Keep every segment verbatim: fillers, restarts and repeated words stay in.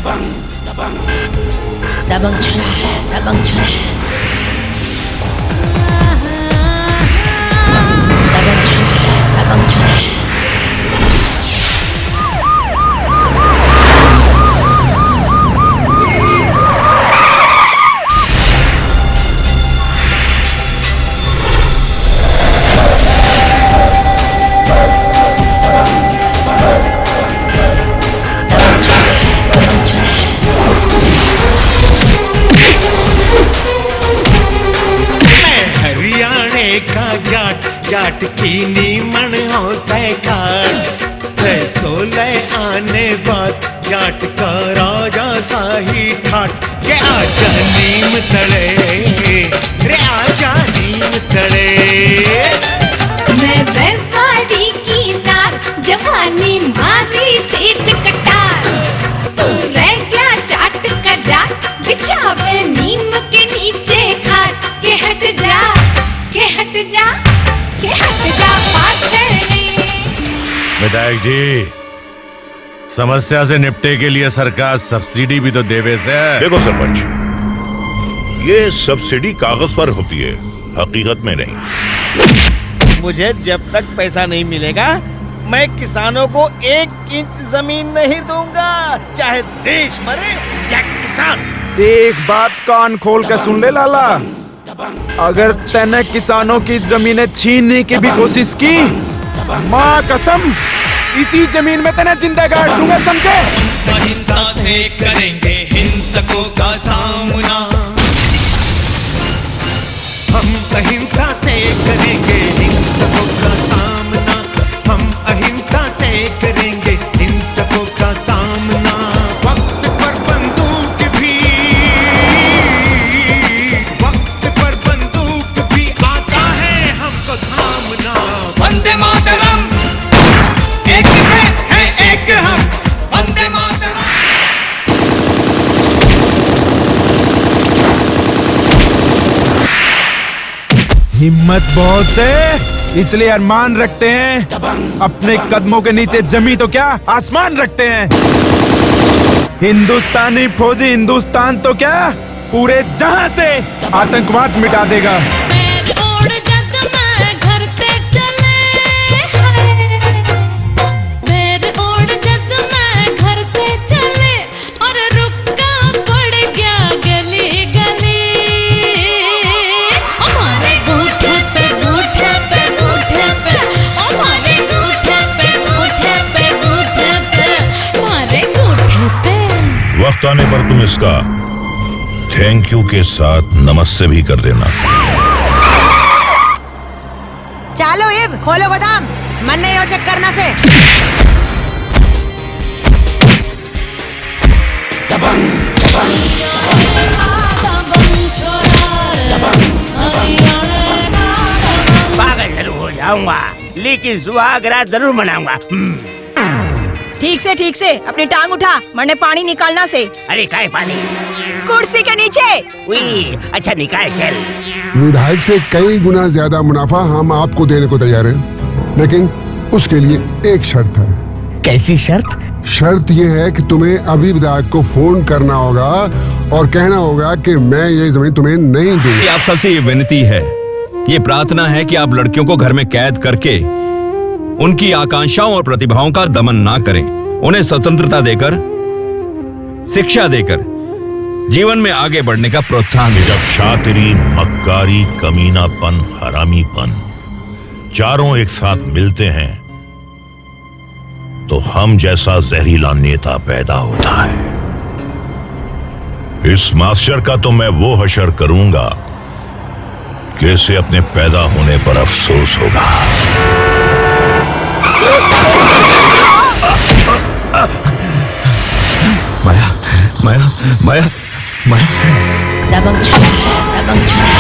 दबंग छड़ा है, दबंग छड़ा है। दबंग छड़ा है, दबंग छड़ा है। मैं हरियाणे का जाट, जाट की नीमन हो सै काट। है सोलह आने बात, जाट का राजा सा ही ठाट। के आजा नीम तले, रे आजा नीम तले। मैं व्यापारी की नार, जवानी मारी तेज कटार। तू रह गया जाट का जाट, बिछावे नीम के नीचे खाट। के हट जा, के हट जा, के हट जा पाछड़े। विधायक जी, समस्या से निपटे के लिए सरकार सब्सिडी भी तो देवे से। देखो सरपंच, ये सब्सिडी कागज पर होती है, हकीकत में नहीं। मुझे जब तक पैसा नहीं मिलेगा, मैं किसानों को एक इंच जमीन नहीं दूंगा, चाहे देश मरे या किसान। एक बात कान खोल के सुन ले लाला, अगर तैने किसानों की जमीनें छीनने की भी कोशिश की, माँ कसम, इसी जमीन में तैने जिंदा गाड़ दूंगा, समझे? अहिंसा से करेंगे हिंसकों का सामना। हम अहिंसा से करेंगे हिंसकों का सामना। हम अहिंसा से करेंगे हिंसकों का सामना। वक्त पर बंदूक भी, वक्त पर बंदूक भी आता है हमको थामना। वंदे मातरम, एक थे हैं एक हम। वंदे मातरम। हिम्मत बहुत से, इसलिए अरमान रखते हैं। अपने कदमों के नीचे जमी तो क्या, आसमान रखते हैं। हिंदुस्तानी फौजी हिंदुस्तान तो क्या, पूरे जहां से आतंकवाद मिटा देगा। पैर ओढ़ जद मैं घर ते चले, हाय। पैर ओढ़ जद मैं घर ते चले, और रुक्का पड़ गया गली गली। ओ मारे गूठे पे, गूठे पे, गूठे पे। ओ मारे गूठे पे, गूठे पे, गूठे पे। मारे गूठे पे। वक्त आने पर तुम इसका thank you के साथ नमस्ते भी कर देना। चालो इब, खोलो गोदाम, मन्ने यो चेक करना से। पागल जरूर हो जाऊंगा, लेकिन सुहाग रात जरूर मनाऊंगा। हम्म। ठीक से, ठीक से, अपनी टांग उठा, मन्ने पानी निकालना से। अरे, काय पानी? कुर्सी के नीचे। उई, अच्छा निकाल चल। विधायक से कई गुना ज्यादा मुनाफा हम आपको देने को तैयार हैं, लेकिन उसके लिए एक शर्त है। कैसी शर्त? शर्त यह है कि तुम्हें अभी विधायक को फोन करना होगा और कहना होगा कि मैं ये जमीन तुम्हें नहीं दूंगा। आप सबसे ये विनती है, ये प्रार्थना है कि आप लड़कियों को घर में कैद करके उनकी आकांक्षाओं और प्रतिभाओं का दमन ना करें, उन्हें स्वतंत्रता देकर, शिक्षा देकर जीवन में आगे बढ़ने का प्रोत्साहन दें। जब शातिरी, मक्कारी, कमीनापन, हरामीपन चारों एक साथ मिलते हैं, तो हम जैसा जहरीला नेता पैदा होता है। इस मास्टर का तो मैं वो हशर करूंगा कि इसे अपने पैदा होने पर अफसोस होगा। माया, माया, माया, माया। दबंग छड़ा है, दबंग छड़ा है,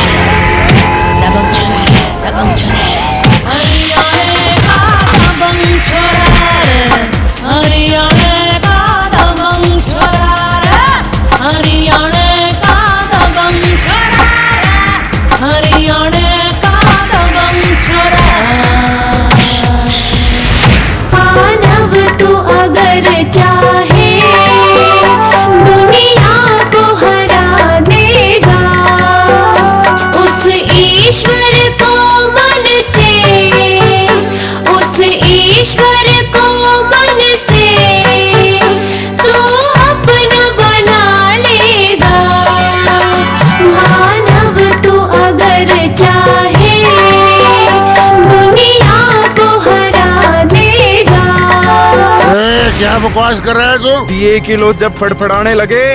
दबंग छड़ा है, दबंग छड़ा है। हरियाणा का दबंग छोरा रे, हरियाणा का दबंग छोरा रे, हरियाणा का दबंग छोरा रे, हरियाणा का दबंग छोरा। मानव तू अगर चाहे, बकवास कर रहा है तू। दिए की लो जब फड़फड़ाने लगे,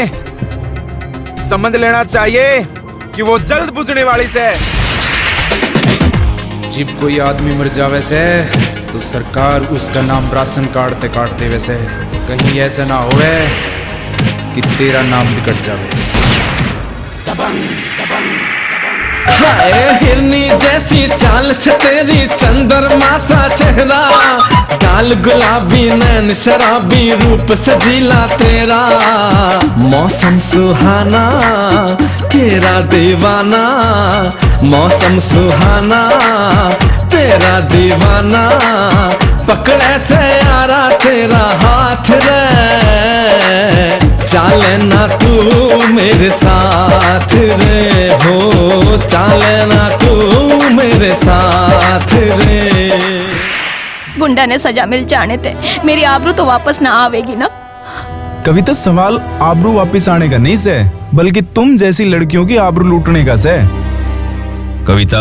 समझ लेना चाहिए कि वो जल्द बुझने वाली से। जब कोई आदमी मर जावे से, तो सरकार उसका नाम राशन कार्ड ते काट देवे से। कहीं ऐसा ना होवे कि तेरा नाम भी कट जावे। हाय, हिरनी जैसी चाल से तेरी, चंद्रमा सा चेहरा, गाल गुलाबी, नैन शराबी, रूप सजीला तेरा। मौसम सुहाना, तेरा दीवाना, मौसम सुहाना, तेरा दीवाना। पकड़े से यारा तेरा हाथ रे, चाले ना तू मेरे साथ रे, हो चाले ना तू मेरे साथ रे। गुंडा ने सजा मिल जाने ते मेरी आबरू तो वापस ना आवेगी ना। कविता, सवाल आबरू वापस आने का नहीं से, बल्कि तुम जैसी लड़कियों की आबरू लूटने का से। कविता,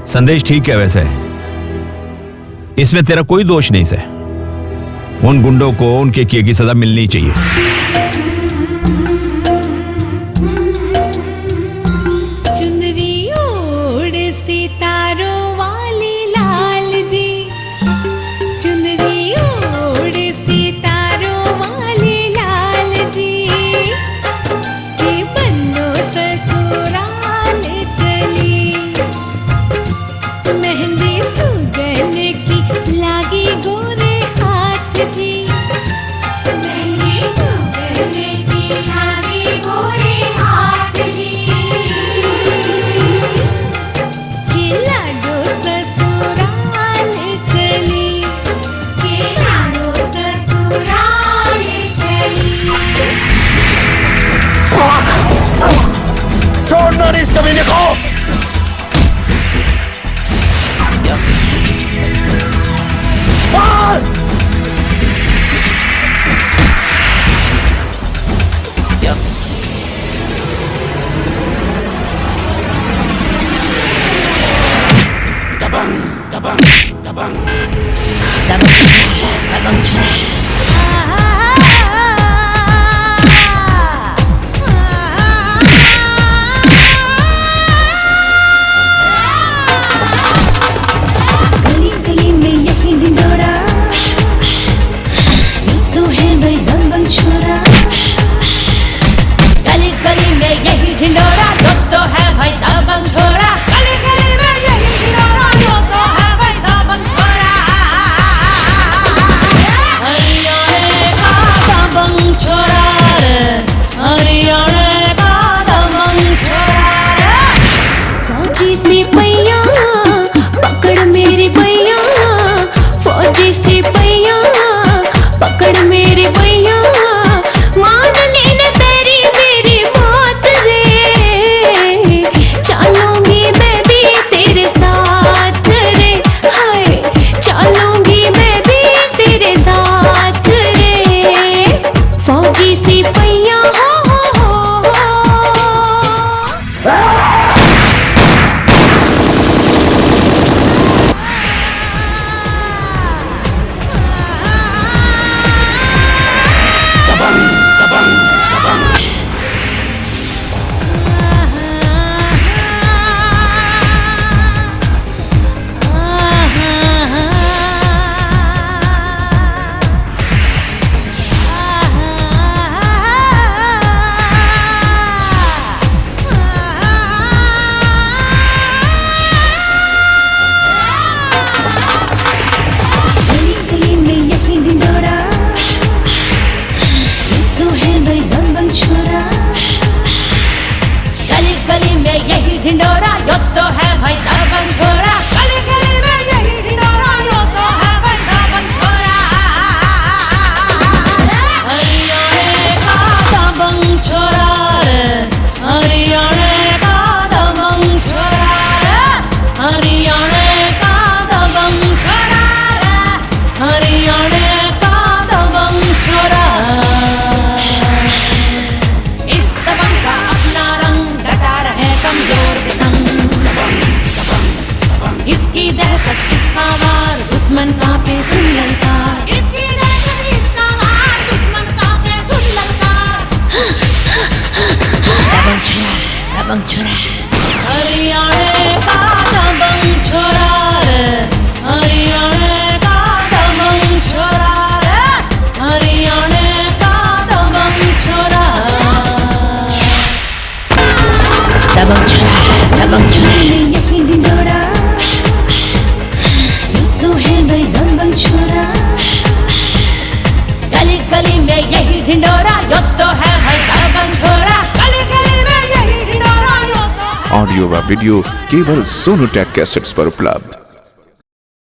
संदेश ठीक है वैसे, इसमें तेरा कोई दोष नहीं से। उन गुंडों को उनके किए की सजा मिलनी चाहिए। चुनरी ओढ़ सितारों वाले लाल जी, चुनरी ओढ़ सितारों वाले लाल जी, के बन्नो ससुराल चली। मेहंदी सुगन की लागी गोरे हाथ जी, मेहंदी सुगन की लागी गोरे हाथ जी। के लाडो ससुराल चली, के लाडो ससुराल चली। छोड़ना नहीं इस कमीने को। दबंग, दबंग, दबंग। दबंग, दबंग छोरा। गली गली में यही ढिंढोरा, ये तो है भाई दबंग छोरा। गली गली में यही ढिंढोरा, ये तो है भाई दबंग छोरा। गली गली में यही ढिंढोरा, ये तो है भाई दबंग छोरा। हरियाणा का दबंग छोरा रे। हरियाणा का दबंग छोरा। फौजी सिपहिया, पकड़ मेरी बैया, फौजी सिपहिया, पकड़ मेरी बैया, मान लेना तेरी मेरी बात रे, चलूंगी मैं भी तेरे साथ रे, हाय, चलूंगी मैं भी तेरे साथ रे। फौजी सिपहिया हो, हो, हो, हो। गली गली में यही ढिंढोरा, ये तो है भाई दबंग छोरा। गली गली में यही ढिंढोरा, यो तो है भाई दबंग छोरा। गली गली में यही ढिंढोरा, यो तो है भाई दबंग छोरा। हरियाणा का दबंग छोरा रे, हरियाणा का दबंग छोरा रे, हरियाणा का दबंग छोरा रे, हरियाणा का दबंग छोरा। इस दबंग का अपना रंग, डटा रहे कमजोर भी संग। इसकी दहशत, इसका वार, दुश्मन कांपे सुन ललकार। इसकी दहशत, दबंग छोरा। हरियाणा का दबंग छोरा रे, हरियाणा का दबंग छोरा रे, हरियाणा का दबंग छोरा। दबंग छोरा, दबंग छोरा। यही ढिंडोरा, यो तो है भाई दबंग छोरा। गली गली में यही ढिंडोरा, यो तो है भाई दबंग छोरा। गली गली में यही ढिंडोरा, यो तो है। ऑडियो व वीडियो केवल सोनोटेक कैसेट्स पर उपलब्ध।